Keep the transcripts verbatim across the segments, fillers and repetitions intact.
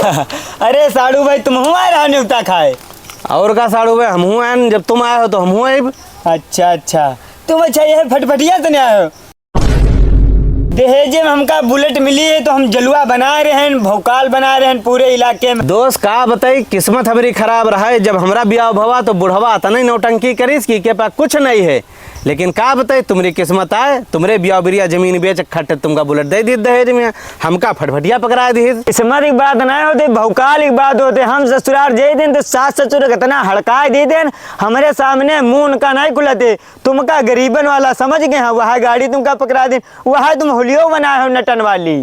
अरे साड़ू भाई, तुमहू आए रहा न्योता खाए? और का साड़ू भाई, हमहू आएन, जब तुम आए हो तो हमहू आइब। अच्छा, अच्छा, तुम अच्छा यह फटफटिया से नहीं आए हो? दहेजे में हमका बुलेट मिली है तो हम जलवा बना रहे हैं, भौकाल बना रहे हैं पूरे इलाके में। दोस्त का बताई, किस्मत हमरी खराब रहा है, जब हमरा बियाह भवा तो बुढ़वा अतने नौटंकी करिस कि के पास कुछ नहीं है। लेकिन का बताई, तुमरी किस्मत आए, तुमरे बियाह बिरिया जमीन बेच खट तुमका बुलेट दे दीत दहेज में, हमका फटफटिया पकड़ा दीत। किस्मत की बात नहीं होती, भौकाल की बात होती। हम ससुराल जे दिन तो सास ससुर कितना हड़काए दी देन, हमरे सामने मुंह उनका नहीं खुलते। तुमका गरीबन वाला समझ गए हैं, वह गाड़ी तुमका पकड़ा दिन, वह तुम होलियो बनाए हो नटन वाली।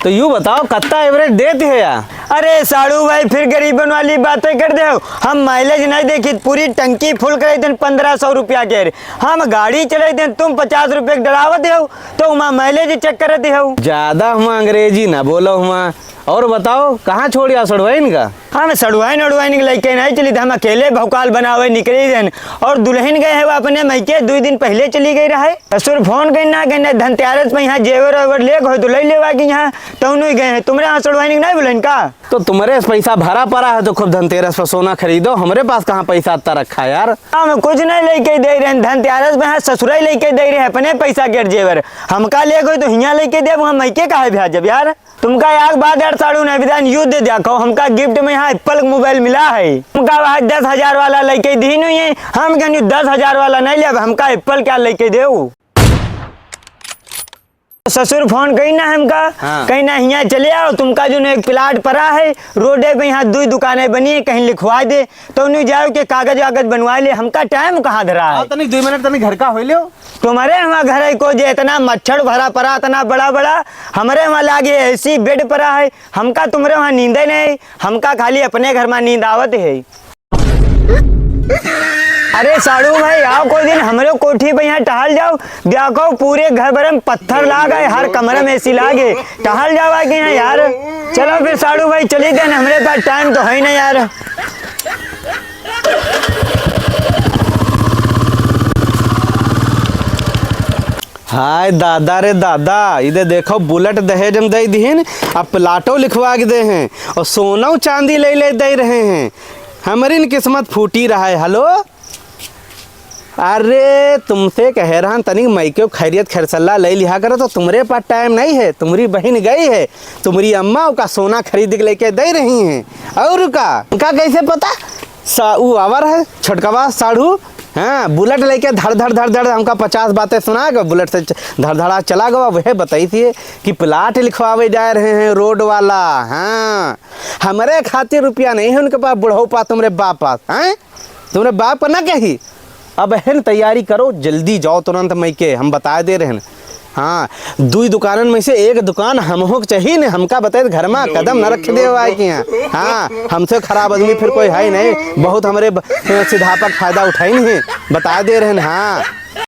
तो यू बताओ, कत्ता एवरेज देत है या? अरे साड़ू भाई, फिर गरीबन वाली बातें कर दे हो। हम माइलेज नहीं देखी, पूरी टंकी फुल करे देन पन्द्रह सौ रुपया के। हम गाड़ी चले देन, तुम पचास रुपये के डरावत हो, तो वहाँ माइलेज चेक करते हो। ज्यादा हुआ अंग्रेजी ना बोलो हुआ। और बताओ, कहाँ छोड़ आओ सड़ुआइन का? हम सड़ुआइन उड़ुआइन के लइके नहीं चली, हम अकेले भौकाल बनावे निकली देन। और दुल्हन गए हैं वो अपने मइके, दो दिन पहले चली गई रहे। ससुर फोन कहीं ना कहीं, धनतेरस पे यहाँ जेवर वेवर ले गए तो ले लेवा के यहाँ, तो उन्होंने गए हैं। तुम्हरे यहाँ सड़ुआइन के नहीं बुलाइन का? तो तुम्हरे से पैसा भरा पड़ा है तो खूब धनतेरस पर सोना खरीदो, हमरे पास कहाँ पैसा इतना रखा है यार। हम कुछ नहीं लेके दे रहे हैं, धनतेरस पे यहाँ ससुराई लेके दे रहे हैं अपने पैसा के जेवर। हमका ले गए तो हियाँ लेके दे, हम मइके काहे भेजब यार? तुमका एक बात यार साड़ू ने विधान युद्ध देखो, हमका गिफ्ट में यहाँ एप्पल मोबाइल मिला है, हमका वहाँ दस हजार वाला लेके दीन हुई है, हम कहनी दस हजार वाला नहीं लेब, हमका एप्पल क्या लेके देऊ? ससुर फोन कही ना हमका, हाँ। कही ना हियाँ चले आओ, तुमका जो एक प्लाट पड़ा है रोडे पे, यहाँ दो दुकानें बनी है, कहीं लिखवा दे। तो उन्हें जाओ के कागज वागज बनवा ले, हमका टाइम कहाँ धरा है? हाँ, तनी दो मिनट तनी घर का हो लियो। तुम्हरे वहाँ घर है को जे इतना मच्छर भरा पड़ा, इतना बड़ा बड़ा, हमरे वहाँ लागे एसी बेड पड़ा है, हमका तुम्हरे वहाँ नींदे नहीं, हमका खाली अपने घर में नींद आवत है। अरे साड़ू भाई, आओ कोई दिन हमरे कोठी पे यहाँ टहल जाओ, देखो पूरे घर भर में पत्थर लाग है, हर कमरे में एसी लागे, टहल जाओ आके यहाँ यार। चलो फिर साड़ू भाई चली देन, हमरे पास टाइम तो है ही ना यार। हाय दादा रे दादा, इधर देखो बुलेट दहेज में दे दिहिन, अब प्लाटो लिखवा के दे हैं और सोना चांदी ले ले दे रहे हैं। हमरी न किस्मत फूटी रहा है। हेलो, अरे तुमसे कह रहा तनिक मइके खैरियत खैरसल्ला ले लिहा करो, तो तुम्हरे पास टाइम नहीं है। तुम्हरी बहिन गई है, तुम्हरी अम्मा ओका सोना खरीद के लेके दे रही हैं। और का, का कैसे पता? सा ऊ आवर है छोटकवा साढ़ू, हाँ, बुलेट लेके धड़ धड़ धड़ धड़ हमका पचास बातें सुना के बुलेट से च-, धड़ धड़ा चला गवा। वह बताई थी कि प्लाट लिखवावे जा रहे हैं रोड वाला। हाँ, हमरे खातिर रुपया नहीं है उनके पास, बुढ़ऊ पास, तुमरे बाप पास, हैं? तुमरे बाप का ना कही। अब है न तैयारी करो, जल्दी जाओ तुरंत मइके, हम बताए दे रहे हैं। हाँ, दुई दुकानन में से एक दुकान हमहू के चाहिए ने, हमका बताए घर में कदम न रख दे हुआ है कि यहाँ। हाँ, हमसे खराब आदमी फिर कोई है ही नहीं, बहुत हमरे ब-, सिधापक फायदा उठाई नहीं, बता दे रहे हैं। हाँ।